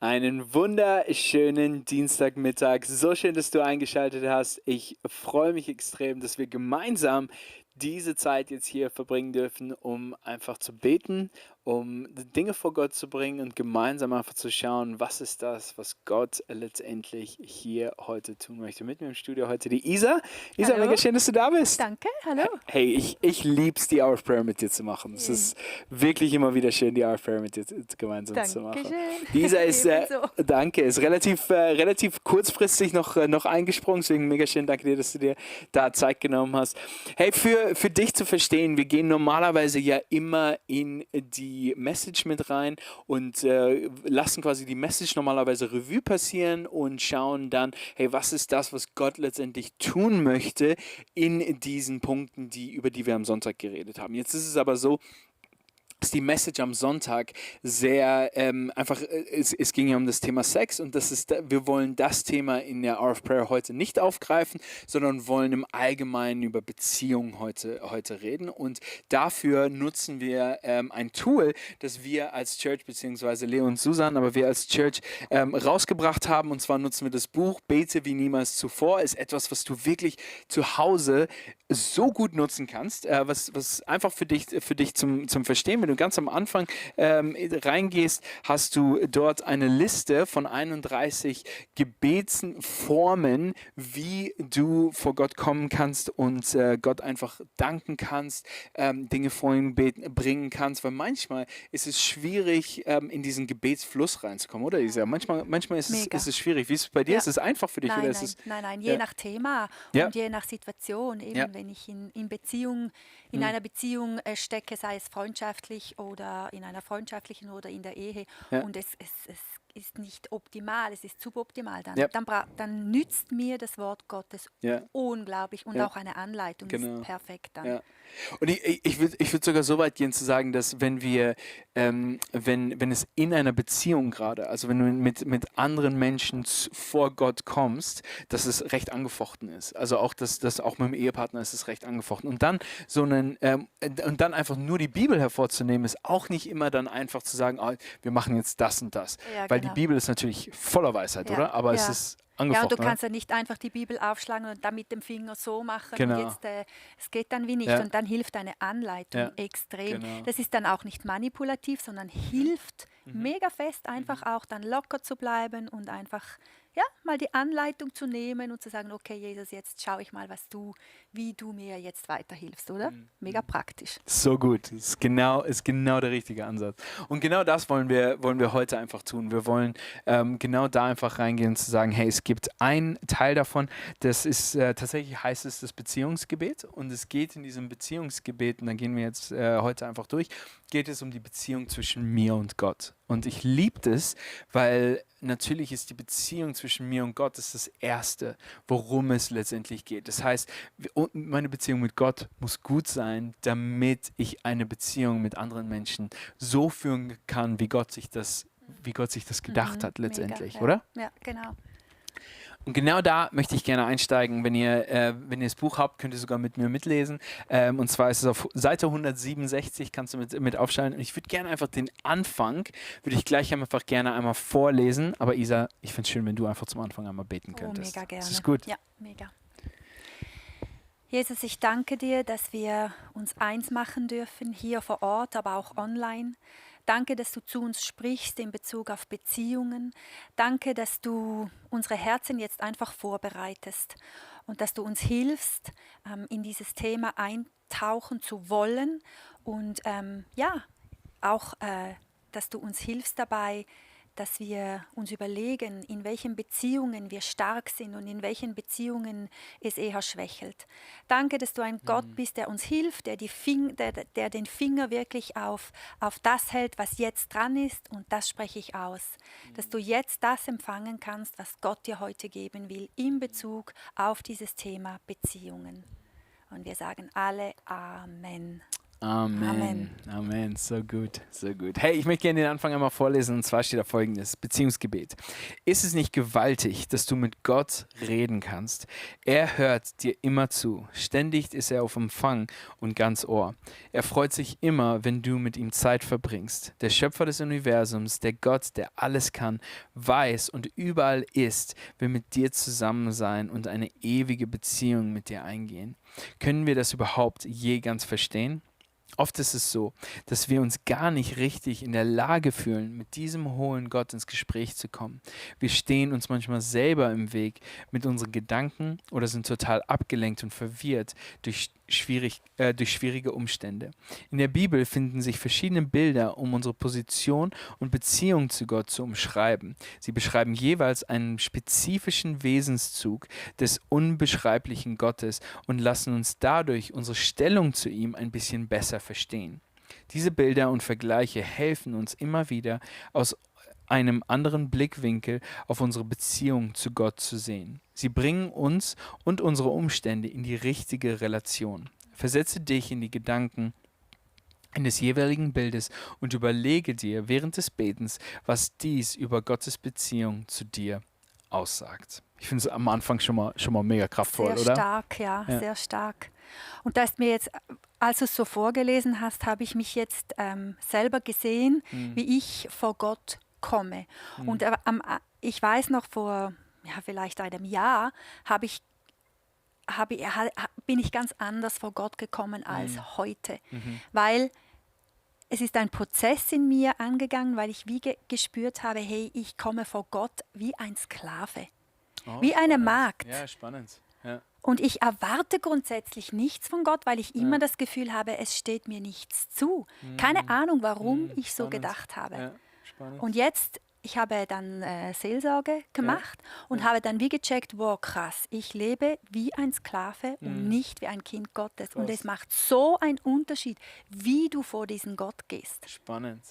Einen wunderschönen Dienstagmittag. So schön, dass du eingeschaltet hast. Ich freue mich extrem, dass wir gemeinsam diese Zeit jetzt hier verbringen dürfen, um einfach zu beten, um Dinge vor Gott zu bringen und gemeinsam einfach zu schauen, was ist das, was Gott letztendlich hier heute tun möchte. Mit mir im Studio heute die Isa. Isa, Hallo, mega schön, dass du da bist. danke, hallo. Hey, ich liebe es, die Hour of Prayer mit dir zu machen. Es Äh, ist wirklich immer wieder schön, die Hour of Prayer mit dir gemeinsam zu machen. Dankeschön, Dieser ist, ebenso. danke, ist relativ kurzfristig noch eingesprungen, deswegen mega schön, danke dir, dass du dir da Zeit genommen hast. Hey, für dich zu verstehen, wir gehen normalerweise ja immer in die Message mit rein und lassen quasi die Message normalerweise Revue passieren und schauen dann, hey, was ist das, was Gott letztendlich tun möchte in diesen Punkten, über die wir am Sonntag geredet haben. Jetzt ist es aber so, ist die Message am Sonntag sehr einfach, es ging ja um das Thema Sex und wir wollen das Thema in der Hour of Prayer heute nicht aufgreifen, sondern wollen im Allgemeinen über Beziehungen heute reden und dafür nutzen wir ein Tool, das wir als Church, beziehungsweise Leo und Susan, aber wir als Church rausgebracht haben, und zwar nutzen wir das Buch Bete wie niemals zuvor, ist etwas, was du wirklich zu Hause so gut nutzen kannst, was einfach für dich zum Verstehen, wenn du ganz am Anfang reingehst, hast du dort eine Liste von 31 Gebetsformen, wie du vor Gott kommen kannst und Gott einfach danken kannst, Dinge vor ihn bringen kannst, weil manchmal ist es schwierig, in diesen Gebetsfluss reinzukommen, oder Isa? Manchmal Mega. ist es schwierig. Wie ist es bei dir? Ja, Ist es einfach für dich oder nein, ist es... nein, je Ja, nach Thema ja, und je nach Situation, ja. eben wenn ich in Beziehung, in Hm. einer Beziehung stecke, sei es freundschaftlich oder in einer freundschaftlichen oder in der Ehe Ja, und es ist nicht optimal, es ist suboptimal, ja, dann nützt mir das Wort Gottes ja, unglaublich und ja, auch eine Anleitung ist genau. perfekt dann. Ja. Und ich würd sogar so weit gehen zu sagen, dass wenn es in einer Beziehung gerade, also wenn du mit anderen Menschen vor Gott kommst, dass es recht angefochten ist. Also auch, dass auch mit dem Ehepartner ist es recht angefochten. Und dann einfach nur die Bibel hervorzunehmen, ist auch nicht immer dann einfach zu sagen, ah, wir machen jetzt das und das. Ja, Weil die genau. Bibel ist natürlich voller Weisheit, Ja, oder? Aber es ja. ist Ja, und du angefochten, oder? kannst ja nicht einfach die Bibel aufschlagen und dann mit dem Finger so machen und Genau. jetzt, es geht dann wie nicht. Ja, Und dann hilft eine Anleitung ja, extrem. genau. Das ist dann auch nicht manipulativ, sondern Mhm. hilft Mhm. mega fest, einfach Mhm. auch dann locker zu bleiben und einfach, ja, mal die Anleitung zu nehmen und zu sagen, okay, Jesus, jetzt schaue ich mal, wie du mir jetzt weiterhilfst, oder? Mhm. Mega Mhm. praktisch. So gut, ist genau der richtige Ansatz. Und genau das wollen wir heute einfach tun. Wir wollen genau da einfach reingehen und zu sagen, hey, es gibt einen Teil davon, das ist tatsächlich heißt es das Beziehungsgebet und es geht in diesem Beziehungsgebet, und da gehen wir jetzt heute einfach durch, geht es um die Beziehung zwischen mir und Gott. Und ich liebe das, weil natürlich ist die Beziehung zwischen mir und Gott das Erste, worum es letztendlich geht. Das heißt, und meine Beziehung mit Gott muss gut sein, damit ich eine Beziehung mit anderen Menschen so führen kann, wie Gott sich das gedacht Mhm, hat mega, letztendlich, ja, oder? ja, genau. Und genau da möchte ich gerne einsteigen. Wenn ihr das Buch habt, könnt ihr sogar mit mir mitlesen. Und zwar ist es auf Seite 167, kannst du mit aufschalten. Und ich würde gerne einfach den Anfang, würde ich gleich einfach gerne einmal vorlesen. Aber Isa, ich finde es schön, wenn du einfach zum Anfang einmal beten Oh, mega könntest. Ist es gerne. gut? Ja, mega. Jesus, ich danke dir, dass wir uns eins machen dürfen, hier vor Ort, aber auch online. Danke, dass du zu uns sprichst in Bezug auf Beziehungen. Danke, dass du unsere Herzen jetzt einfach vorbereitest und dass du uns hilfst, in dieses Thema eintauchen zu wollen und ja, auch, dass du uns hilfst dabei, dass wir uns überlegen, in welchen Beziehungen wir stark sind und in welchen Beziehungen es eher schwächelt. Danke, dass du ein Gott Mhm. bist, der uns hilft, der den Finger wirklich auf das hält, was jetzt dran ist, und das spreche ich aus. Dass du jetzt das empfangen kannst, was Gott dir heute geben will in Bezug auf dieses Thema Beziehungen. Und wir sagen alle Amen. Amen. Amen. So gut, so gut. Hey, ich möchte gerne den Anfang einmal vorlesen und zwar steht da folgendes: Beziehungsgebet. Ist es nicht gewaltig, dass du mit Gott reden kannst? Er hört dir immer zu. Ständig ist er auf Empfang und ganz Ohr. Er freut sich immer, wenn du mit ihm Zeit verbringst. Der Schöpfer des Universums, der Gott, der alles kann, weiß und überall ist, will mit dir zusammen sein und eine ewige Beziehung mit dir eingehen. Können wir das überhaupt je ganz verstehen? Oft ist es so, dass wir uns gar nicht richtig in der Lage fühlen, mit diesem hohen Gott ins Gespräch zu kommen. Wir stehen uns manchmal selber im Weg mit unseren Gedanken oder sind total abgelenkt und verwirrt durch schwierige Umstände. In der Bibel finden sich verschiedene Bilder, um unsere Position und Beziehung zu Gott zu umschreiben. Sie beschreiben jeweils einen spezifischen Wesenszug des unbeschreiblichen Gottes und lassen uns dadurch unsere Stellung zu ihm ein bisschen besser verstehen. Diese Bilder und Vergleiche helfen uns immer wieder, aus einem anderen Blickwinkel auf unsere Beziehung zu Gott zu sehen. Sie bringen uns und unsere Umstände in die richtige Relation. Versetze dich in die Gedanken des jeweiligen Bildes und überlege dir während des Betens, was dies über Gottes Beziehung zu dir aussagt. Ich finde es am Anfang schon mal mega kraftvoll, Sehr oder? stark, ja, sehr stark. Und da ist mir jetzt, als du es so vorgelesen hast, habe ich mich jetzt selber gesehen, wie ich vor Gott komme. Und ich weiß noch, vor vielleicht einem Jahr bin ich ganz anders vor Gott gekommen als heute. Weil es ist ein Prozess in mir angegangen, weil ich wie gespürt habe, hey, ich komme vor Gott wie ein Sklave, wie eine Magd. Ja, spannend. Ja. Und ich erwarte grundsätzlich nichts von Gott, weil ich immer das Gefühl habe, es steht mir nichts zu. Keine Ahnung, warum ich so gedacht habe. Ja, spannend. Und jetzt, ich habe dann Seelsorge gemacht und habe dann wie gecheckt, wow, krass, ich lebe wie ein Sklave und nicht wie ein Kind Gottes. Und es macht so einen Unterschied, wie du vor diesen Gott gehst. Spannend.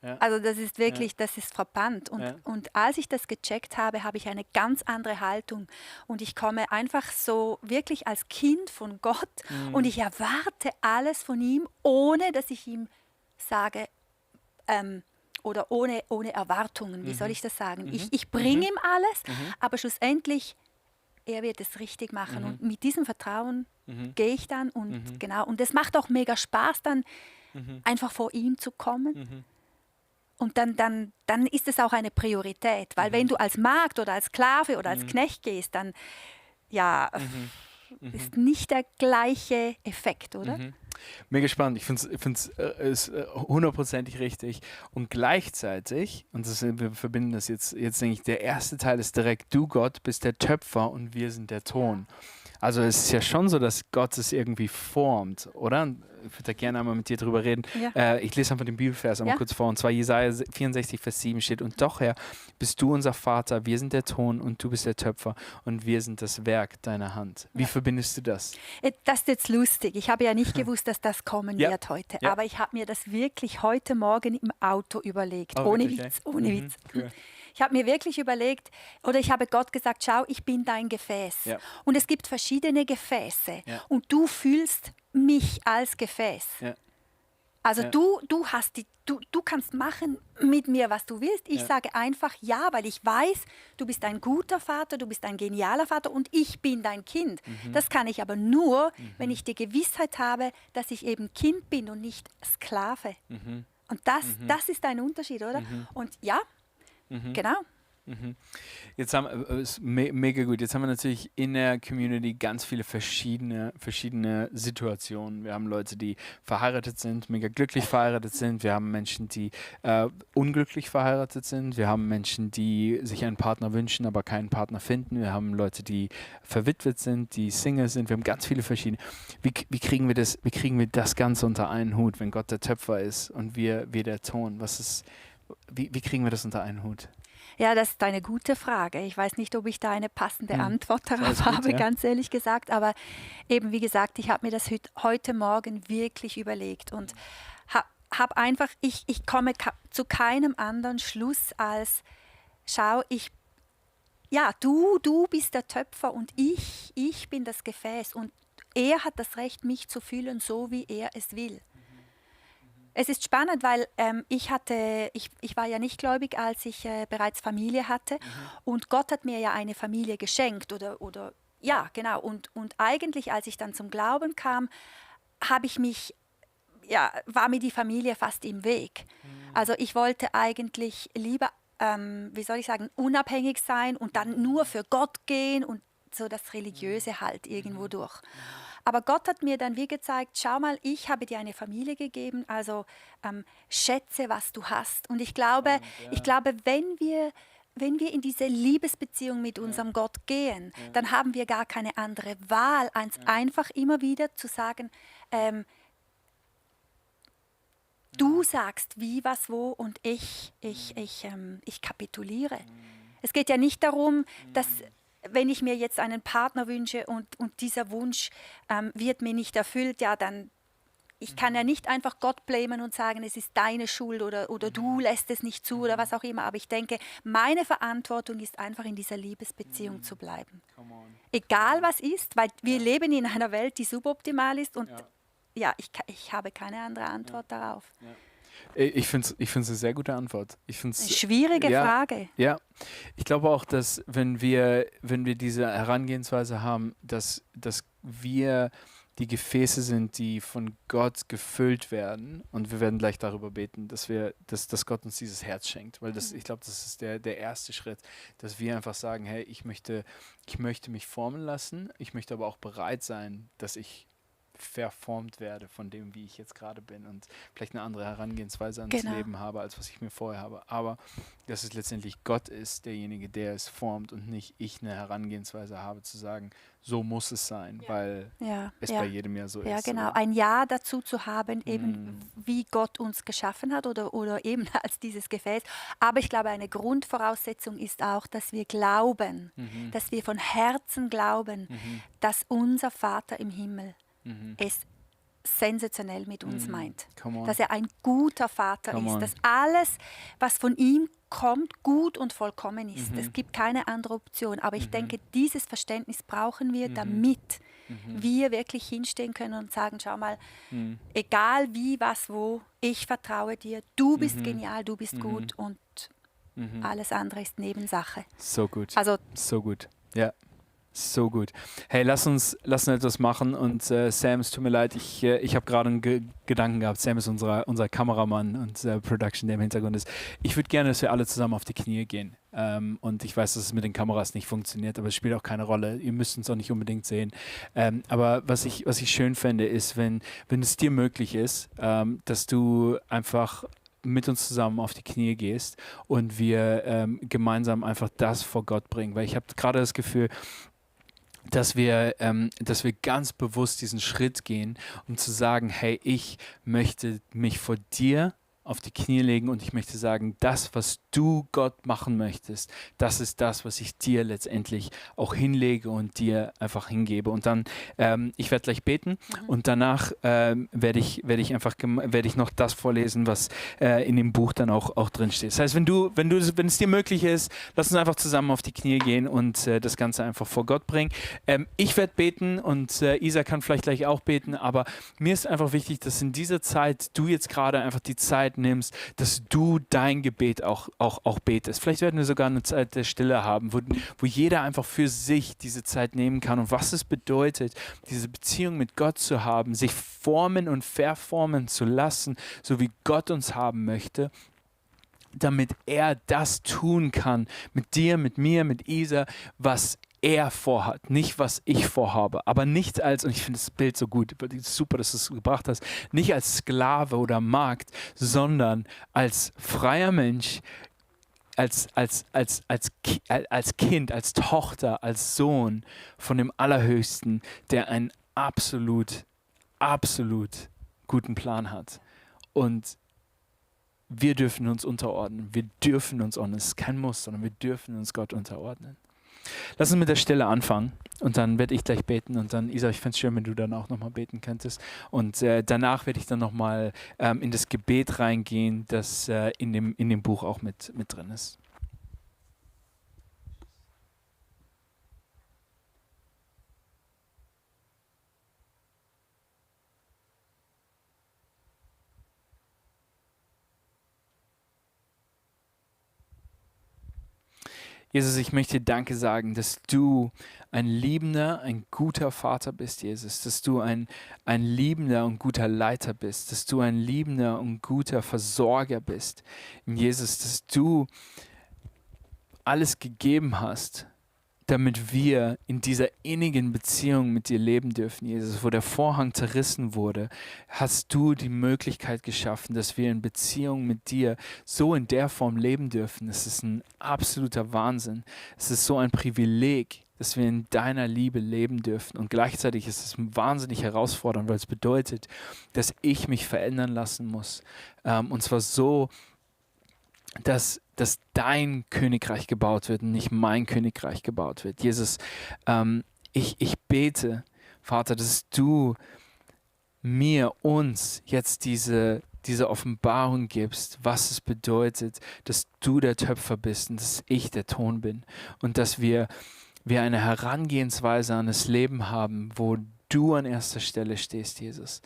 Ja. Also das ist wirklich, das ist frappant. Und als ich das gecheckt habe, habe ich eine ganz andere Haltung. Und ich komme einfach so wirklich als Kind von Gott und ich erwarte alles von ihm, ohne dass ich ihm sage, oder ohne Erwartungen, wie soll ich das sagen? Ich bringe ihm alles, aber schlussendlich, er wird es richtig machen. Und mit diesem Vertrauen gehe ich dann und genau. Und es macht auch mega Spaß, dann einfach vor ihm zu kommen. Und dann ist es auch eine Priorität, weil wenn du als Magd oder als Sklave oder als Knecht gehst, dann ist nicht der gleiche Effekt, oder? Mega spannend. Ich finde es hundertprozentig richtig. Und gleichzeitig, und wir verbinden das jetzt denke ich, der erste Teil ist direkt, du Gott bist der Töpfer und wir sind der Ton. Also es ist ja schon so, dass Gott es irgendwie formt, oder? Ich würde da gerne einmal mit dir drüber reden. Ja. Ich lese einfach den Bibelvers einmal kurz vor. Und zwar Jesaja 64, Vers 7 steht: Und doch, Herr, bist du unser Vater, wir sind der Ton und du bist der Töpfer und wir sind das Werk deiner Hand. Wie verbindest du das? Das ist jetzt lustig. Ich habe ja nicht gewusst, dass das kommen wird heute. Ja. Aber ich habe mir das wirklich heute Morgen im Auto überlegt. Ohne Witz. Cool. Ich habe mir wirklich überlegt, oder ich habe Gott gesagt, schau, ich bin dein Gefäß. Ja. Und es gibt verschiedene Gefäße. Ja. Und du fühlst mich als Gefäß. Ja. Also ja. Du kannst machen mit mir, was du willst. Ich sage einfach ja, weil ich weiß, du bist ein guter Vater, du bist ein genialer Vater und ich bin dein Kind. Das kann ich aber nur, wenn ich die Gewissheit habe, dass ich eben Kind bin und nicht Sklave. Und das ist ein Unterschied, oder? Und ja, genau. Jetzt mega gut. Jetzt haben wir natürlich in der Community ganz viele verschiedene Situationen. Wir haben Leute, die verheiratet sind, mega glücklich verheiratet sind. Wir haben Menschen, die unglücklich verheiratet sind. Wir haben Menschen, die sich einen Partner wünschen, aber keinen Partner finden. Wir haben Leute, die verwitwet sind, die Single sind. Wir haben ganz viele verschiedene. Wie kriegen wir das Ganze unter einen Hut, wenn Gott der Töpfer ist und wir der Ton? Wie kriegen wir das unter einen Hut? Ja, das ist eine gute Frage. Ich weiß nicht, ob ich da eine passende Antwort darauf habe, ganz ehrlich gesagt. Aber eben, wie gesagt, ich habe mir das heute Morgen wirklich überlegt und habe einfach, ich komme zu keinem anderen Schluss als, schau, du bist der Töpfer und ich bin das Gefäß und er hat das Recht, mich zu fühlen, so wie er es will. Es ist spannend, weil ich war ja nicht gläubig, als ich bereits Familie hatte. Und Gott hat mir ja eine Familie geschenkt. Ja, genau. Und eigentlich, als ich dann zum Glauben kam, war mir die Familie fast im Weg. Also ich wollte eigentlich lieber, wie soll ich sagen, unabhängig sein und dann nur für Gott gehen und so das Religiöse halt irgendwo durch. Aber Gott hat mir dann wie gezeigt, schau mal, ich habe dir eine Familie gegeben, also schätze, was du hast. Und ich glaube, wenn wir in diese Liebesbeziehung mit unserem Gott gehen, dann haben wir gar keine andere Wahl, als einfach immer wieder zu sagen, du sagst wie, was, wo und ich kapituliere. Es geht ja nicht darum, dass, wenn ich mir jetzt einen Partner wünsche und dieser Wunsch wird mir nicht erfüllt, ja, dann, ich kann ja nicht einfach Gott blamen und sagen, es ist deine Schuld oder du lässt es nicht zu oder was auch immer. Aber ich denke, meine Verantwortung ist einfach, in dieser Liebesbeziehung zu bleiben. Egal was ist, weil wir leben in einer Welt, die suboptimal ist und ja, ich habe keine andere Antwort darauf. Ich finde es eine sehr gute Antwort. Eine schwierige Frage. Ja, ich glaube auch, dass wenn wir diese Herangehensweise haben, dass wir die Gefäße sind, die von Gott gefüllt werden, und wir werden gleich darüber beten, dass Gott uns dieses Herz schenkt, weil ich glaube, das ist der erste Schritt, dass wir einfach sagen, hey, ich möchte mich formen lassen, ich möchte aber auch bereit sein, dass ich verformt werde von dem, wie ich jetzt gerade bin und vielleicht eine andere Herangehensweise ans Leben habe, als was ich mir vorher habe. Aber dass es letztendlich Gott ist, derjenige, der es formt und nicht ich eine Herangehensweise habe, zu sagen, so muss es sein, weil es bei jedem ja so ist. Ja, genau. Oder? Ein Ja dazu zu haben, eben wie Gott uns geschaffen hat oder eben als dieses Gefäß. Aber ich glaube, eine Grundvoraussetzung ist auch, dass wir glauben, dass wir von Herzen glauben, dass unser Vater im Himmel es sensationell mit uns meint. Dass er ein guter Vater ist, dass alles, was von ihm kommt, gut und vollkommen ist. Es gibt keine andere Option. Aber ich denke, dieses Verständnis brauchen wir, damit wir wirklich hinstehen können und sagen, schau mal, egal wie, was, wo, ich vertraue dir, du bist genial, du bist gut und alles andere ist Nebensache. So gut. Also, so gut. Ja. So gut. Hey, lass uns etwas machen und Sam, es tut mir leid, ich habe gerade einen Gedanken gehabt. Sam ist unser Kameramann und Production, der im Hintergrund ist. Ich würde gerne, dass wir alle zusammen auf die Knie gehen. Und ich weiß, dass es mit den Kameras nicht funktioniert, aber es spielt auch keine Rolle. Ihr müsst uns auch nicht unbedingt sehen. Aber was ich schön fände, ist, wenn es dir möglich ist, dass du einfach mit uns zusammen auf die Knie gehst und wir gemeinsam einfach das vor Gott bringen. Weil ich habe gerade das Gefühl, dass wir ganz bewusst diesen Schritt gehen, um zu sagen, hey, ich möchte mich vor dir auf die Knie legen und ich möchte sagen, das, was du, Gott, machen möchtest, das ist das, was ich dir letztendlich auch hinlege und dir einfach hingebe. Und dann, ich werde gleich beten und danach werde ich noch das vorlesen, was in dem Buch dann auch drin steht. Das heißt, wenn es dir möglich ist, lass uns einfach zusammen auf die Knie gehen und das Ganze einfach vor Gott bringen. Ich werde beten und Isa kann vielleicht gleich auch beten, aber mir ist einfach wichtig, dass in dieser Zeit du jetzt gerade einfach die Zeit nimmst, dass du dein Gebet auch betest. Vielleicht werden wir sogar eine Zeit der Stille haben, wo jeder einfach für sich diese Zeit nehmen kann und was es bedeutet, diese Beziehung mit Gott zu haben, sich formen und verformen zu lassen, so wie Gott uns haben möchte, damit er das tun kann mit dir, mit mir, mit Isa, was er vorhat, nicht was ich vorhabe, aber nicht als, und ich finde das Bild so gut, super, dass du es gebracht hast, nicht als Sklave oder Magd, sondern als freier Mensch, als Kind, als Tochter, als Sohn von dem Allerhöchsten, der einen absolut guten Plan hat. Und wir dürfen uns unterordnen. Wir dürfen uns, und es ist kein Muss, sondern wir dürfen uns Gott unterordnen. Lass uns mit der Stille anfangen und dann werde ich gleich beten und dann, Isa, ich fände es schön, wenn du dann auch nochmal beten könntest und danach werde ich dann nochmal in das Gebet reingehen, das in dem Buch auch mit drin ist. Jesus, ich möchte dir Danke sagen, dass du ein liebender, ein guter Vater bist, Jesus. Dass du ein liebender und guter Leiter bist. Dass du ein liebender und guter Versorger bist. Und Jesus, dass du alles gegeben hast, damit wir in dieser innigen Beziehung mit dir leben dürfen, Jesus. Wo der Vorhang zerrissen wurde, hast du die Möglichkeit geschaffen, dass wir in Beziehung mit dir so in der Form leben dürfen. Das ist ein absoluter Wahnsinn. Es ist so ein Privileg, dass wir in deiner Liebe leben dürfen. Und gleichzeitig ist es wahnsinnig herausfordernd, weil es bedeutet, dass ich mich verändern lassen muss. Und zwar so, dass dein Königreich gebaut wird und nicht mein Königreich gebaut wird. Jesus, ich bete, Vater, dass du uns jetzt diese Offenbarung gibst, was es bedeutet, dass du der Töpfer bist und dass ich der Ton bin. Und dass wir eine Herangehensweise an das Leben haben, wo du an erster Stelle stehst, Jesus.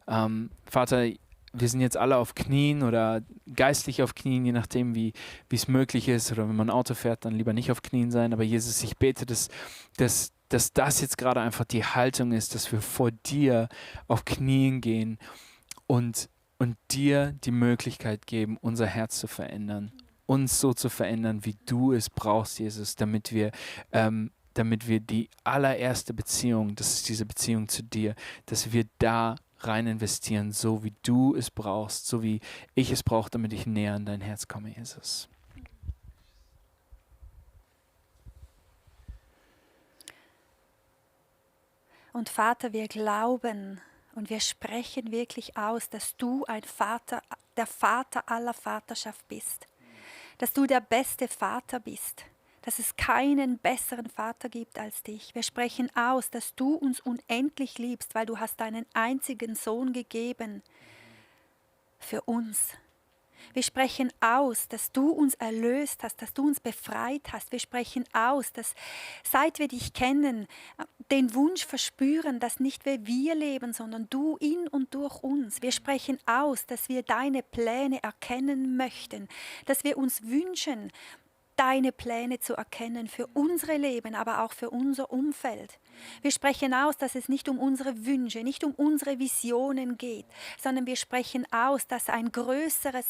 Vater, wir sind jetzt alle auf Knien oder geistlich auf Knien, je nachdem, wie es möglich ist. Oder wenn man Auto fährt, dann lieber nicht auf Knien sein. Aber Jesus, ich bete, dass das jetzt gerade einfach die Haltung ist, dass wir vor dir auf Knien gehen und dir die Möglichkeit geben, unser Herz zu verändern. Uns so zu verändern, wie du es brauchst, Jesus, damit wir die allererste Beziehung, das ist diese Beziehung zu dir, dass wir da rein investieren, so wie du es brauchst, so wie ich es brauche, damit ich näher an dein Herz komme, Jesus. Und Vater, wir glauben und wir sprechen wirklich aus, dass du der Vater aller Vaterschaft bist, dass du der beste Vater bist, dass es keinen besseren Vater gibt als dich. Wir sprechen aus, dass du uns unendlich liebst, weil du hast deinen einzigen Sohn gegeben für uns. Wir sprechen aus, dass du uns erlöst hast, dass du uns befreit hast. Wir sprechen aus, dass seit wir dich kennen, den Wunsch verspüren, dass nicht wir leben, sondern du in und durch uns. Wir sprechen aus, dass wir deine Pläne erkennen möchten, dass wir uns wünschen, deine Pläne zu erkennen für unsere Leben, aber auch für unser Umfeld. Wir sprechen aus, dass es nicht um unsere Wünsche, nicht um unsere Visionen geht, sondern wir sprechen aus, dass ein größeres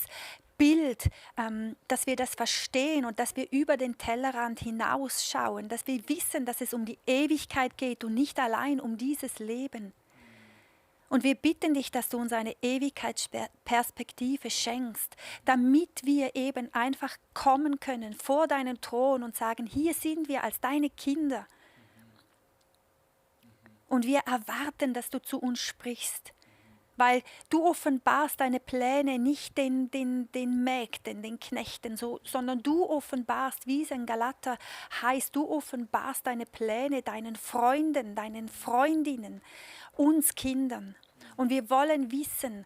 Bild, dass wir das verstehen und dass wir über den Tellerrand hinausschauen, dass wir wissen, dass es um die Ewigkeit geht und nicht allein um dieses Leben. Und wir bitten dich, dass du uns eine Ewigkeitsperspektive schenkst, damit wir eben einfach kommen können vor deinen Thron und sagen, hier sind wir als deine Kinder. Und wir erwarten, dass du zu uns sprichst, weil du offenbarst deine Pläne nicht den Mägden, den Knechten, sondern du offenbarst, wie es in Galater heißt, du offenbarst deine Pläne deinen Freunden, deinen Freundinnen, uns Kindern. Und wir wollen wissen,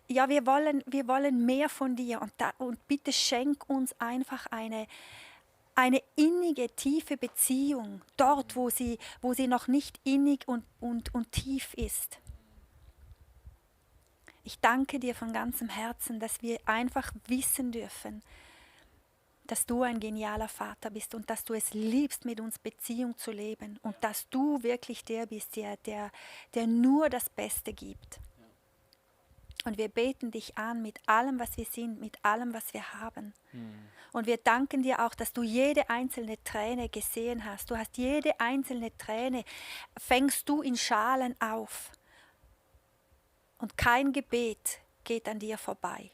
wir wollen mehr von dir und bitte schenk uns einfach eine innige, tiefe Beziehung, dort, wo sie noch nicht innig und tief ist. Ich danke dir von ganzem Herzen, dass wir einfach wissen dürfen, dass du ein genialer Vater bist und dass du es liebst, mit uns Beziehung zu leben und dass du wirklich der bist, der nur das Beste gibt. Und wir beten dich an mit allem, was wir sind, mit allem, was wir haben. Und wir danken dir auch, dass du jede einzelne Träne gesehen hast. Du hast jede einzelne Träne, fängst du in Schalen auf. Und kein Gebet geht an dir vorbei.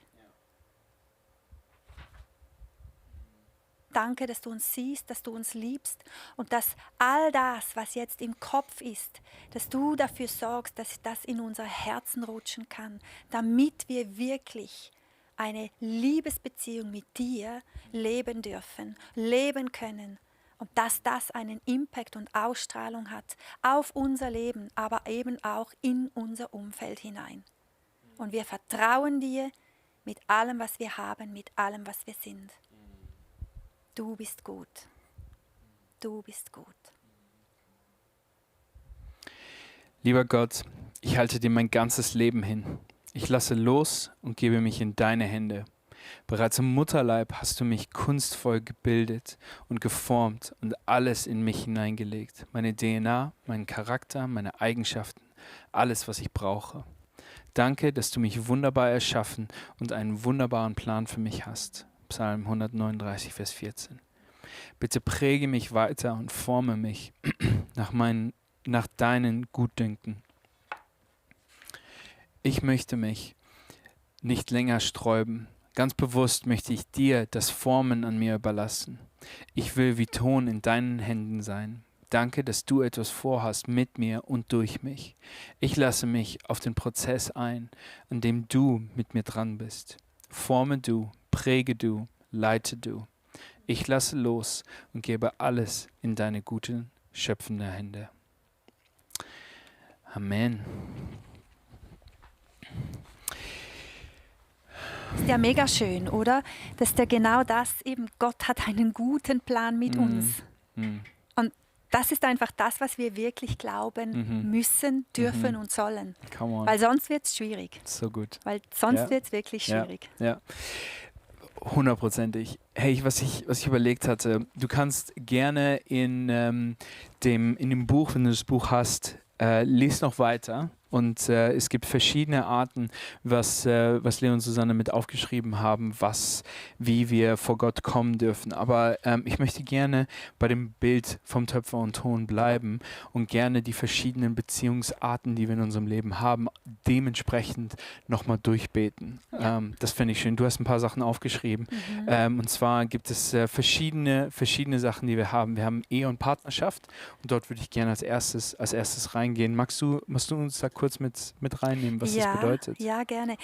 Danke, dass du uns siehst, dass du uns liebst und dass all das, was jetzt im Kopf ist, dass du dafür sorgst, dass das in unser Herzen rutschen kann, damit wir wirklich eine Liebesbeziehung mit dir leben dürfen, leben können und dass das einen Impact und Ausstrahlung hat auf unser Leben, aber eben auch in unser Umfeld hinein. Und wir vertrauen dir mit allem, was wir haben, mit allem, was wir sind. Du bist gut. Du bist gut. Lieber Gott, ich halte dir mein ganzes Leben hin. Ich lasse los und gebe mich in deine Hände. Bereits im Mutterleib hast du mich kunstvoll gebildet und geformt und alles in mich hineingelegt. Meine DNA, meinen Charakter, meine Eigenschaften, alles, was ich brauche. Danke, dass du mich wunderbar erschaffen und einen wunderbaren Plan für mich hast. Psalm 139, Vers 14. Bitte präge mich weiter und forme mich nach deinen Gutdünken. Ich möchte mich nicht länger sträuben. Ganz bewusst möchte ich dir das Formen an mir überlassen. Ich will wie Ton in deinen Händen sein. Danke, dass du etwas vorhast mit mir und durch mich. Ich lasse mich auf den Prozess ein, an dem du mit mir dran bist. Forme du, präge du, leite du. Ich lasse los und gebe alles in deine guten, schöpfenden Hände. Amen. Ist ja mega schön, oder? Dass der genau das eben, Gott hat einen guten Plan mit uns. Und das ist einfach das, was wir wirklich glauben müssen, dürfen und sollen. Come on. Weil sonst wird es schwierig. So gut. Weil sonst Ja. wird es wirklich schwierig. Ja. 100%. Hey, was ich überlegt hatte, du kannst gerne in dem Buch, wenn du das Buch hast, lies noch weiter. Und es gibt verschiedene Arten, was Leo und Susanne mit aufgeschrieben haben, wie wir vor Gott kommen dürfen. Aber ich möchte gerne bei dem Bild vom Töpfer und Ton bleiben und gerne die verschiedenen Beziehungsarten, die wir in unserem Leben haben, dementsprechend nochmal durchbeten. Ja. Das finde ich schön. Du hast ein paar Sachen aufgeschrieben. Und zwar gibt es verschiedene Sachen, die wir haben. Wir haben Ehe und Partnerschaft und dort würde ich gerne als erstes reingehen. Magst du uns da kurz mit reinnehmen, was das bedeutet? Ja, gerne.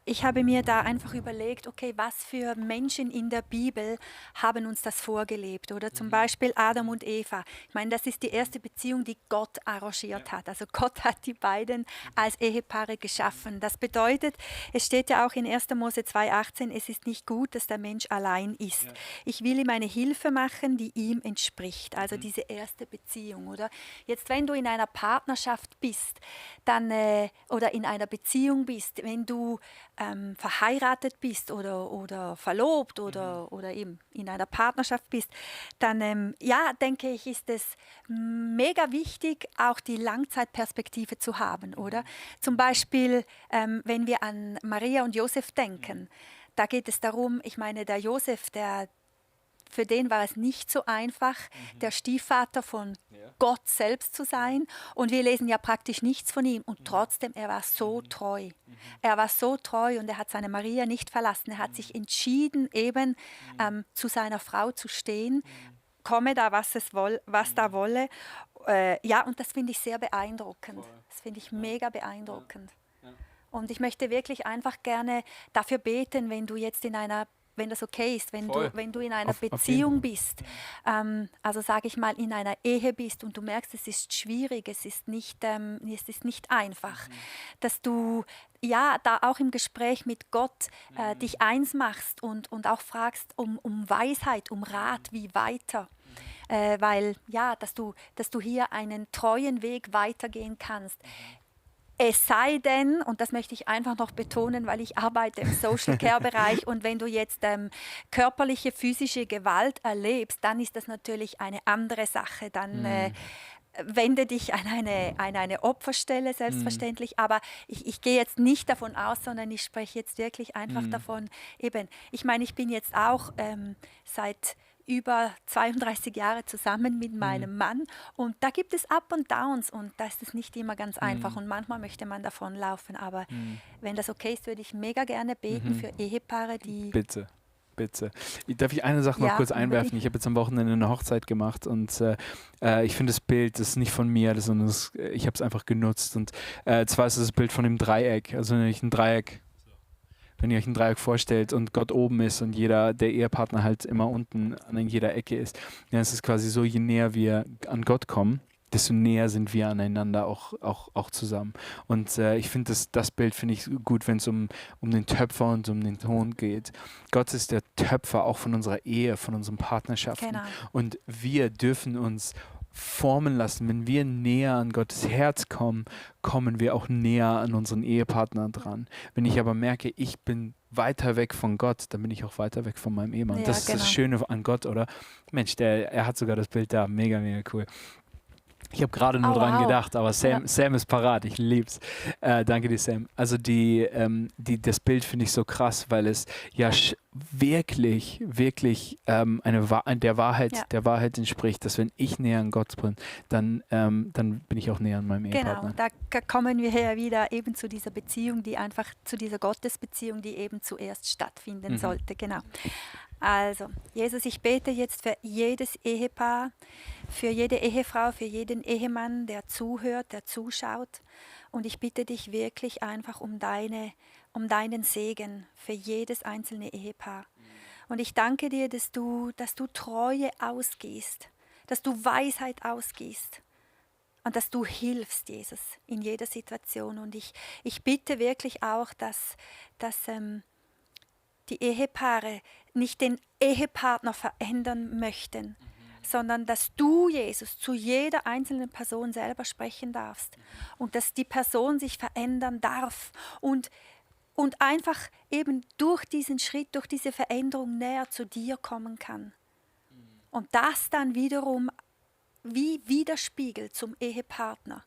Ich habe mir da einfach überlegt, okay, was für Menschen in der Bibel haben uns das vorgelebt, oder? Zum Beispiel Adam und Eva. Ich meine, das ist die erste Beziehung, die Gott arrangiert hat. Also Gott hat die beiden als Ehepaare geschaffen. Das bedeutet, es steht ja auch in 1. Mose 2,18, es ist nicht gut, dass der Mensch allein ist. Ich will ihm eine Hilfe machen, die ihm entspricht. Also diese erste Beziehung, oder? Jetzt, wenn du in einer Partnerschaft bist, dann, oder in einer Beziehung bist, wenn du verheiratet bist oder verlobt oder eben in einer Partnerschaft bist, dann denke ich, ist es mega wichtig, auch die Langzeitperspektive zu haben, oder? Zum Beispiel, wenn wir an Maria und Josef denken, da geht es darum, ich meine, der Josef, für den war es nicht so einfach, der Stiefvater von Gott selbst zu sein. Und wir lesen ja praktisch nichts von ihm. Und trotzdem, er war so treu. Er war so treu und er hat seine Maria nicht verlassen. Er hat sich entschieden, eben zu seiner Frau zu stehen, komme da, was da wolle. Und das finde ich sehr beeindruckend. Das finde ich mega beeindruckend. Und ich möchte wirklich einfach gerne dafür beten, wenn das okay ist, wenn du in einer Beziehung bist, also sage ich mal in einer Ehe bist und du merkst, es ist schwierig, es ist nicht einfach, dass du da auch im Gespräch mit Gott dich eins machst und auch fragst um Weisheit, um Rat, wie weiter. Weil dass du hier einen treuen Weg weitergehen kannst. Es sei denn, und das möchte ich einfach noch betonen, weil ich arbeite im Social-Care-Bereich und wenn du jetzt körperliche, physische Gewalt erlebst, dann ist das natürlich eine andere Sache. Dann wende dich an eine Opferstelle, selbstverständlich. Aber ich gehe jetzt nicht davon aus, sondern ich spreche jetzt wirklich einfach davon, eben, ich meine, ich bin jetzt auch seit über 32 Jahre zusammen mit meinem Mann und da gibt es Up und Downs und da ist es nicht immer ganz einfach und manchmal möchte man davonlaufen, aber wenn das okay ist, würde ich mega gerne beten für Ehepaare, die... Bitte. Darf ich eine Sache noch kurz einwerfen? Ich habe jetzt am Wochenende eine Hochzeit gemacht und ich finde das Bild, das ist nicht von mir, sondern ich habe es einfach genutzt und zwar ist es das Bild von dem Dreieck, also wenn ihr euch ein Dreieck vorstellt und Gott oben ist und der Ehepartner halt immer unten an jeder Ecke ist, dann ist es quasi so, je näher wir an Gott kommen, desto näher sind wir aneinander auch zusammen. Und ich finde, das Bild finde ich gut, wenn es um den Töpfer und um den Ton geht. Gott ist der Töpfer auch von unserer Ehe, von unseren Partnerschaften. Genau. Und wir dürfen uns formen lassen. Wenn wir näher an Gottes Herz kommen, kommen wir auch näher an unseren Ehepartner dran. Wenn ich aber merke, ich bin weiter weg von Gott, dann bin ich auch weiter weg von meinem Ehemann. Ja, Das ist das Schöne an Gott, oder? Mensch, er hat sogar das Bild da. Mega, mega cool. Ich habe gerade nur dran gedacht, aber Sam ist parat, ich lieb's. Danke dir, Sam. Also das Bild finde ich so krass, weil es ja wirklich der Wahrheit entspricht, dass wenn ich näher an Gott bin, dann bin ich auch näher an meinem Ehepartner. Genau, da kommen wir ja wieder eben zu dieser Beziehung, zu dieser Gottesbeziehung, die eben zuerst stattfinden sollte. Genau. Also, Jesus, ich bete jetzt für jedes Ehepaar, für jede Ehefrau, für jeden Ehemann, der zuhört, der zuschaut. Und ich bitte dich wirklich einfach um deinen Segen für jedes einzelne Ehepaar. Und ich danke dir, dass du Treue ausgießt, dass du Weisheit ausgießt und dass du hilfst, Jesus, in jeder Situation. Und ich bitte wirklich auch, dass die Ehepaare nicht den Ehepartner verändern möchten, sondern dass du, Jesus, zu jeder einzelnen Person selber sprechen darfst und dass die Person sich verändern darf und einfach eben durch diesen Schritt, durch diese Veränderung näher zu dir kommen kann. Und das dann wiederum wie widerspiegelt zum Ehepartner.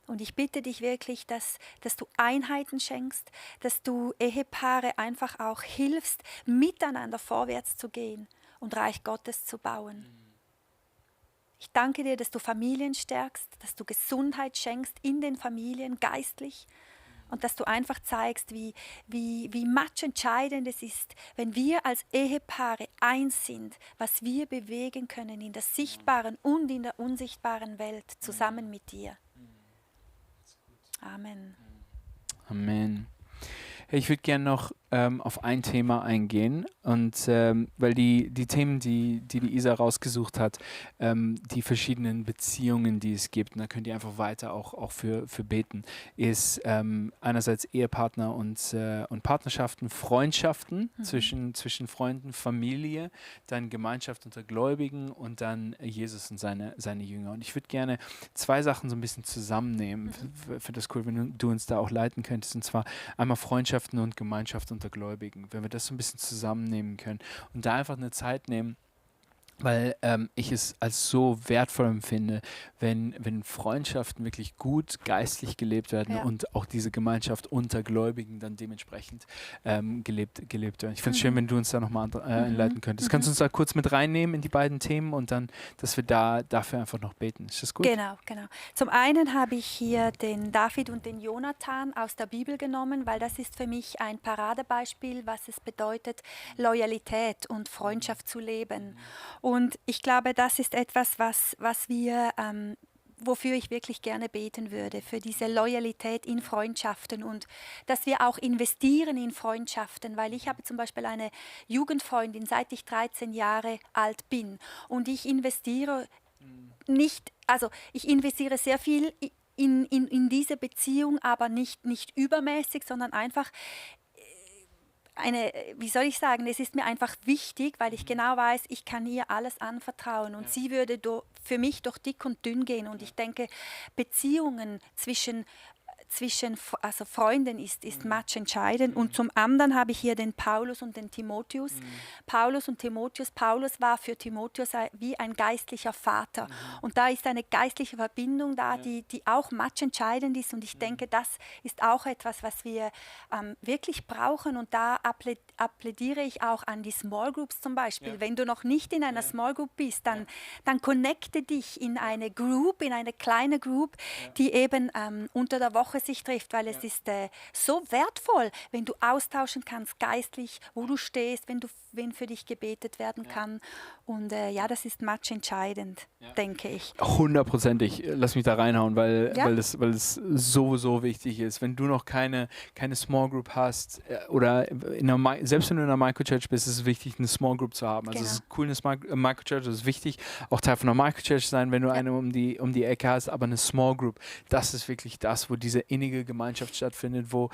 Und ich bitte dich wirklich, dass du Einheiten schenkst, dass du Ehepaare einfach auch hilfst, miteinander vorwärts zu gehen und Reich Gottes zu bauen. Ich danke dir, dass du Familien stärkst, dass du Gesundheit schenkst in den Familien geistlich und dass du einfach zeigst, wie matchentscheidend es ist, wenn wir als Ehepaare eins sind, was wir bewegen können in der sichtbaren und in der unsichtbaren Welt zusammen mit dir. Amen. Amen. Hey, ich würde gerne noch auf ein Thema eingehen und weil die Themen, die Isa rausgesucht hat, die verschiedenen Beziehungen, die es gibt, und da könnt ihr einfach weiter auch für beten, ist einerseits Ehepartner und Partnerschaften, Freundschaften zwischen Freunden, Familie, dann Gemeinschaft unter Gläubigen und dann Jesus und seine Jünger. Und ich würde gerne zwei Sachen so ein bisschen zusammennehmen. Ich finde das cool, wenn du uns da auch leiten könntest, und zwar einmal Freundschaften und Gemeinschaft unter Gläubigen, wenn wir das so ein bisschen zusammennehmen können und da einfach eine Zeit nehmen, weil ich es als so wertvoll empfinde, wenn Freundschaften wirklich gut geistlich gelebt werden und auch diese Gemeinschaft unter Gläubigen dann dementsprechend gelebt werden. Ich finde es schön, wenn du uns da nochmal einleiten könntest. Kannst du uns da kurz mit reinnehmen in die beiden Themen und dann, dass wir dafür einfach noch beten. Ist das gut? Genau. Zum einen habe ich hier den David und den Jonathan aus der Bibel genommen, weil das ist für mich ein Paradebeispiel, was es bedeutet, Loyalität und Freundschaft zu leben. Und ich glaube, das ist etwas, wofür ich wirklich gerne beten würde, für diese Loyalität in Freundschaften und dass wir auch investieren in Freundschaften, weil ich habe zum Beispiel eine Jugendfreundin, seit ich 13 Jahre alt bin, und ich investiere ich investiere sehr viel in diese Beziehung, aber nicht übermäßig, sondern einfach wie soll ich sagen, es ist mir einfach wichtig, weil ich genau weiß, ich kann ihr alles anvertrauen und sie würde für mich durch dick und dünn gehen. Und ich denke, Beziehungen zwischen Freunden ist matchentscheidend. Und zum anderen habe ich hier den Paulus und den Timotheus. Paulus war für Timotheus wie ein geistlicher Vater. Und da ist eine geistliche Verbindung da, die auch matchentscheidend ist. Und ich denke, das ist auch etwas, was wir wirklich brauchen. Und da appelliere ich auch an die Small Groups zum Beispiel. Ja. Wenn du noch nicht in einer Small Group bist, dann connecte dich in eine Group, in eine kleine Group, die eben unter der Woche sich trifft, weil es ist so wertvoll, wenn du austauschen kannst geistlich, wo du stehst, wenn für dich gebetet werden kann. Und das ist matchentscheidend, denke ich. 100%. Lass mich da reinhauen, weil es so wichtig ist. Wenn du noch keine Small Group hast oder selbst wenn du in einer Microchurch bist, ist es wichtig, eine Small Group zu haben. Also es ist cool, eine Microchurch, es ist wichtig, auch Teil von einer Microchurch zu sein, wenn du eine um die Ecke hast, aber eine Small Group, das ist wirklich das, wo diese innige Gemeinschaft stattfindet, wo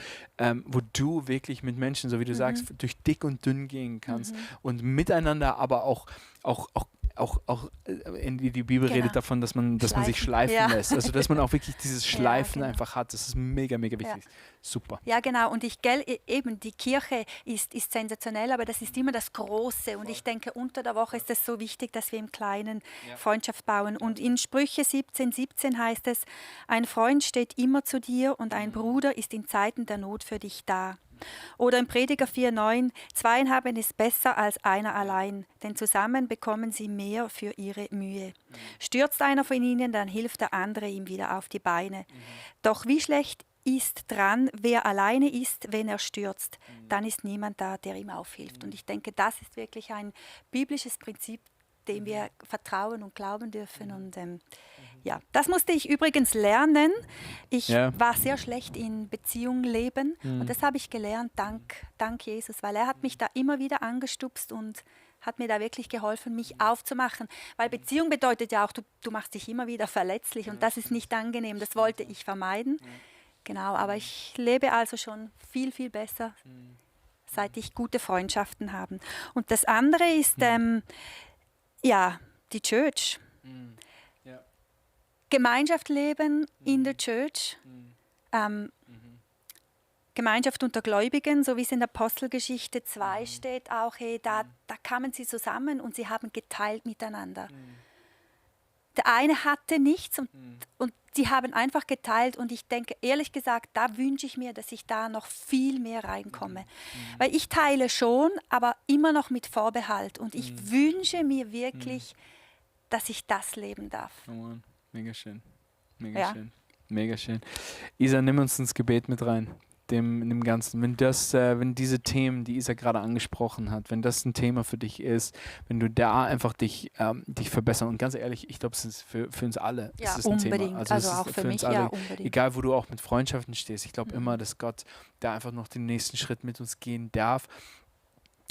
du wirklich mit Menschen, so wie du sagst, durch dick und dünn gehen kannst und miteinander aber auch auch die Bibel redet davon, dass man sich schleifen lässt. Also dass man auch wirklich dieses Schleifen einfach hat. Das ist mega, mega wichtig. Super. Ja, genau. Und eben die Kirche ist sensationell, aber das ist immer das Große. Und ich denke, unter der Woche ist es so wichtig, dass wir im Kleinen Freundschaft bauen. Und in Sprüche 17 heißt es, ein Freund steht immer zu dir und ein Bruder ist in Zeiten der Not für dich da. Oder im Prediger 4,9, 2 haben ist besser als einer allein, denn zusammen bekommen sie mehr für ihre Mühe. Stürzt einer von ihnen, dann hilft der andere ihm wieder auf die Beine. Doch wie schlecht ist dran, wer alleine ist, wenn er stürzt, dann ist niemand da, der ihm aufhilft. Und ich denke, das ist wirklich ein biblisches Prinzip, dem wir vertrauen und glauben dürfen. Und das musste ich übrigens lernen. Ich war sehr schlecht in Beziehungen leben und das habe ich gelernt, dank Jesus, weil er hat mich da immer wieder angestupst und hat mir da wirklich geholfen, mich aufzumachen. Weil Beziehung bedeutet ja auch, du machst dich immer wieder verletzlich und das ist nicht angenehm. Das wollte ich vermeiden. Genau, aber ich lebe also schon viel, viel besser, seit ich gute Freundschaften habe. Und das andere ist, die Church. Gemeinschaft leben in der Church. Gemeinschaft unter Gläubigen, so wie es in der Apostelgeschichte 2 steht, auch da kamen sie zusammen und sie haben geteilt miteinander. Der eine hatte nichts und sie haben einfach geteilt und ich denke, ehrlich gesagt, da wünsche ich mir, dass ich da noch viel mehr reinkomme. Weil ich teile schon, aber immer noch mit Vorbehalt und ich wünsche mir wirklich, dass ich das leben darf. Oh Mann. Mega schön. Mega schön. Mega schön. Isa, nimm uns ins Gebet mit rein. Dem Ganzen. Wenn diese Themen, die Isa gerade angesprochen hat, wenn das ein Thema für dich ist, wenn du da einfach dich verbessern und ganz ehrlich, ich glaube, es ist für uns alle ja, ist unbedingt. ein Thema. Also auch für mich, alle, unbedingt. Egal, wo du auch mit Freundschaften stehst. Ich glaube immer, dass Gott da einfach noch den nächsten Schritt mit uns gehen darf.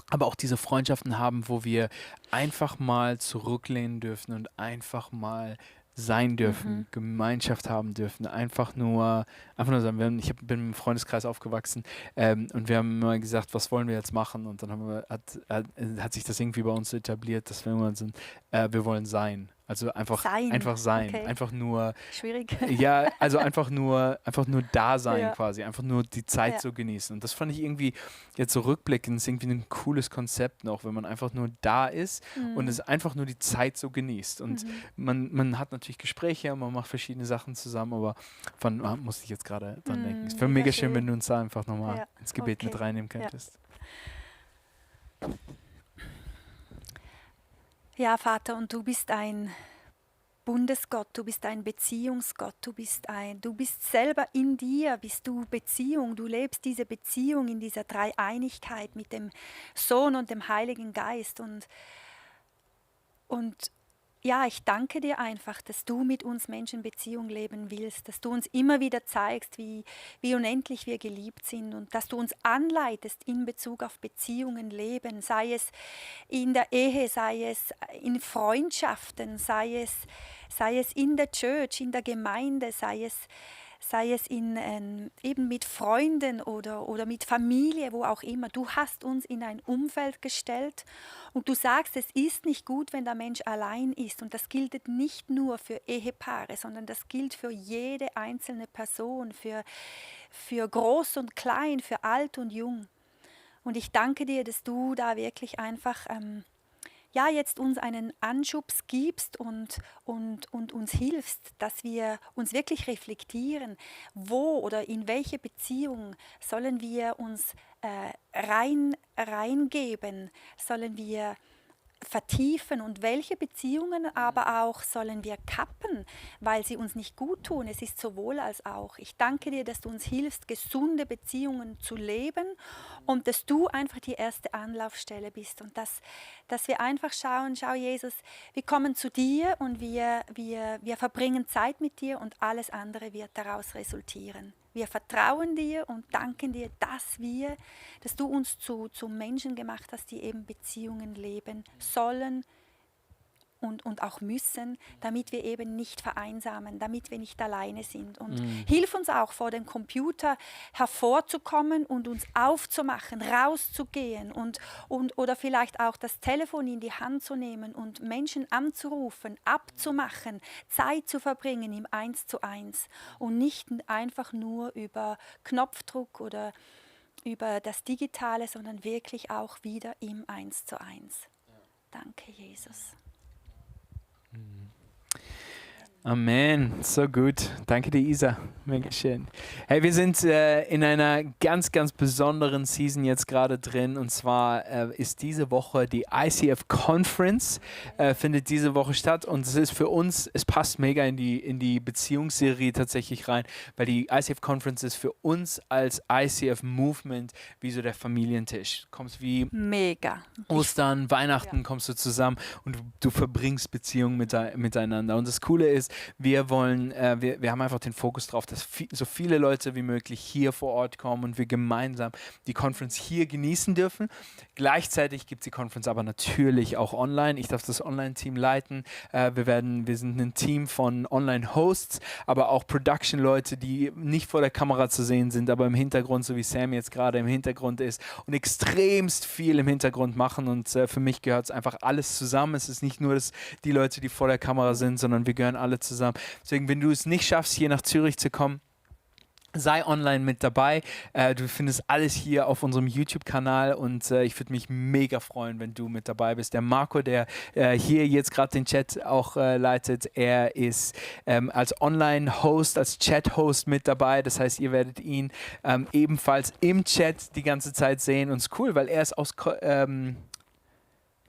Aber auch diese Freundschaften haben, wo wir einfach mal zurücklehnen dürfen und einfach mal sein dürfen, Gemeinschaft haben dürfen, einfach nur sagen, ich bin im Freundeskreis aufgewachsen und wir haben immer gesagt, was wollen wir jetzt machen? Und dann hat sich das irgendwie bei uns etabliert, dass wir immer sind, wir wollen sein. Also einfach sein, okay. Einfach nur schwierig. Ja, also einfach nur da sein quasi, einfach nur die Zeit so genießen. Und das fand ich irgendwie jetzt so rückblickend ist irgendwie ein cooles Konzept noch, wenn man einfach nur da ist und es einfach nur die Zeit so genießt. Und man hat natürlich Gespräche, man macht verschiedene Sachen zusammen, aber musste ich jetzt gerade dran denken. Es wäre mega schön, wenn du uns da einfach nochmal ins Gebet mit reinnehmen könntest. Ja, Vater, und du bist ein Bundesgott, du bist ein Beziehungsgott, du bist selber in dir, bist du Beziehung, du lebst diese Beziehung in dieser Dreieinigkeit mit dem Sohn und dem Heiligen Geist und ja, ich danke dir einfach, dass du mit uns Menschen Beziehung leben willst, dass du uns immer wieder zeigst, wie unendlich wir geliebt sind und dass du uns anleitest in Bezug auf Beziehungen leben, sei es in der Ehe, sei es in Freundschaften, sei es in der Church, in der Gemeinde, sei es eben mit Freunden oder mit Familie, wo auch immer. Du hast uns in ein Umfeld gestellt und du sagst, es ist nicht gut, wenn der Mensch allein ist. Und das gilt nicht nur für Ehepaare, sondern das gilt für jede einzelne Person, für groß und klein, für alt und jung. Und ich danke dir, dass du da wirklich einfach jetzt uns einen Anschubs gibst und uns hilfst, dass wir uns wirklich reflektieren, wo oder in welche Beziehung sollen wir uns reingeben, sollen wir vertiefen und welche Beziehungen aber auch sollen wir kappen, weil sie uns nicht gut tun. Es ist sowohl als auch. Ich danke dir, dass du uns hilfst, gesunde Beziehungen zu leben und dass du einfach die erste Anlaufstelle bist und dass wir einfach schauen, schau Jesus, wir kommen zu dir und wir verbringen Zeit mit dir und alles andere wird daraus resultieren. Wir vertrauen dir und danken dir, dass du uns zu Menschen gemacht hast, die eben Beziehungen leben sollen, und auch müssen, damit wir eben nicht vereinsamen, damit wir nicht alleine sind. Und hilf uns auch, vor dem Computer hervorzukommen und uns aufzumachen, rauszugehen oder vielleicht auch das Telefon in die Hand zu nehmen und Menschen anzurufen, abzumachen, Zeit zu verbringen im 1:1 und nicht einfach nur über Knopfdruck oder über das Digitale, sondern wirklich auch wieder im 1:1. Danke, Jesus. Amen, so gut. Danke dir, Isa. Mega schön. Hey, wir sind in einer ganz, ganz besonderen Season jetzt gerade drin. Und zwar ist diese Woche die ICF Conference, findet diese Woche statt. Und es ist für uns, es passt mega in die Beziehungsserie tatsächlich rein, weil die ICF Conference ist für uns als ICF Movement wie so der Familientisch. Du kommst wie mega. Ostern, Weihnachten, kommst du zusammen und du verbringst Beziehungen miteinander. Und das Coole ist, wir wollen, wir haben einfach den Fokus drauf, dass so viele Leute wie möglich hier vor Ort kommen und wir gemeinsam die Conference hier genießen dürfen. Gleichzeitig gibt es die Conference aber natürlich auch online. Ich darf das Online-Team leiten. Wir sind ein Team von Online-Hosts, aber auch Production-Leute, die nicht vor der Kamera zu sehen sind, aber im Hintergrund, so wie Sam jetzt gerade im Hintergrund ist und extremst viel im Hintergrund machen. Und für mich gehört es einfach alles zusammen. Es ist nicht nur die Leute, die vor der Kamera sind, sondern wir gehören alle zusammen. Deswegen, wenn du es nicht schaffst, hier nach Zürich zu kommen, sei online mit dabei. Du findest alles hier auf unserem YouTube-Kanal und ich würde mich mega freuen, wenn du mit dabei bist. Der Marco, der hier jetzt gerade den Chat auch leitet, er ist als Online-Host, als Chat-Host mit dabei. Das heißt, ihr werdet ihn ebenfalls im Chat die ganze Zeit sehen. Und es ist cool, weil er ist aus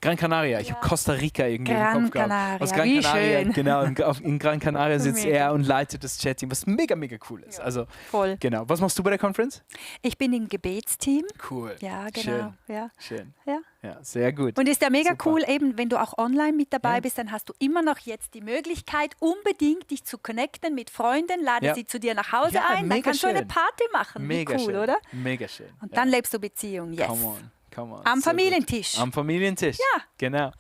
Gran Canaria, ich habe Costa Rica irgendwie im Kopf gehabt. Aus Gran Canaria, schön. genau. In Gran Canaria sitzt er und leitet das Chat-Team, was mega, mega cool ist. Also, voll. Genau. Was machst du bei der Conference? Ich bin im Gebetsteam. Cool. Ja, genau. Schön. Ja. Schön. Ja. Ja, sehr gut. Und ist ja mega Super. cool, eben wenn du auch online mit dabei bist, dann hast du immer noch jetzt die Möglichkeit, unbedingt dich zu connecten mit Freunden, lade sie zu dir nach Hause ein, dann kannst du eine Party machen. Mega Wie cool, schön. oder? Mega schön. Und dann lebst du Beziehung, yes. Come on. Am Sehr Familientisch. gut. Am Familientisch. Ja. Genau.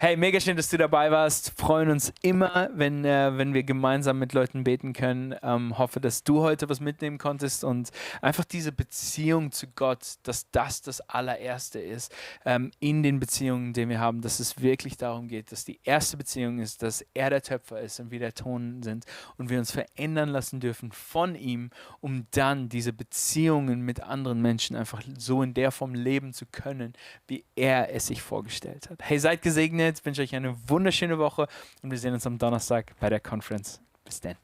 Hey, mega schön, dass du dabei warst. Freuen uns immer, wenn wir gemeinsam mit Leuten beten können. Hoffe, dass du heute was mitnehmen konntest und einfach diese Beziehung zu Gott, dass das allererste ist in den Beziehungen, die wir haben, dass es wirklich darum geht, dass die erste Beziehung ist, dass er der Töpfer ist und wir der Ton sind und wir uns verändern lassen dürfen von ihm, um dann diese Beziehungen mit anderen Menschen einfach so in der Form leben zu können, wie er es sich vorgestellt hat. Hey, seid gesegnet, wünsche euch eine wunderschöne Woche und wir sehen uns am Donnerstag bei der Conference. Bis dann.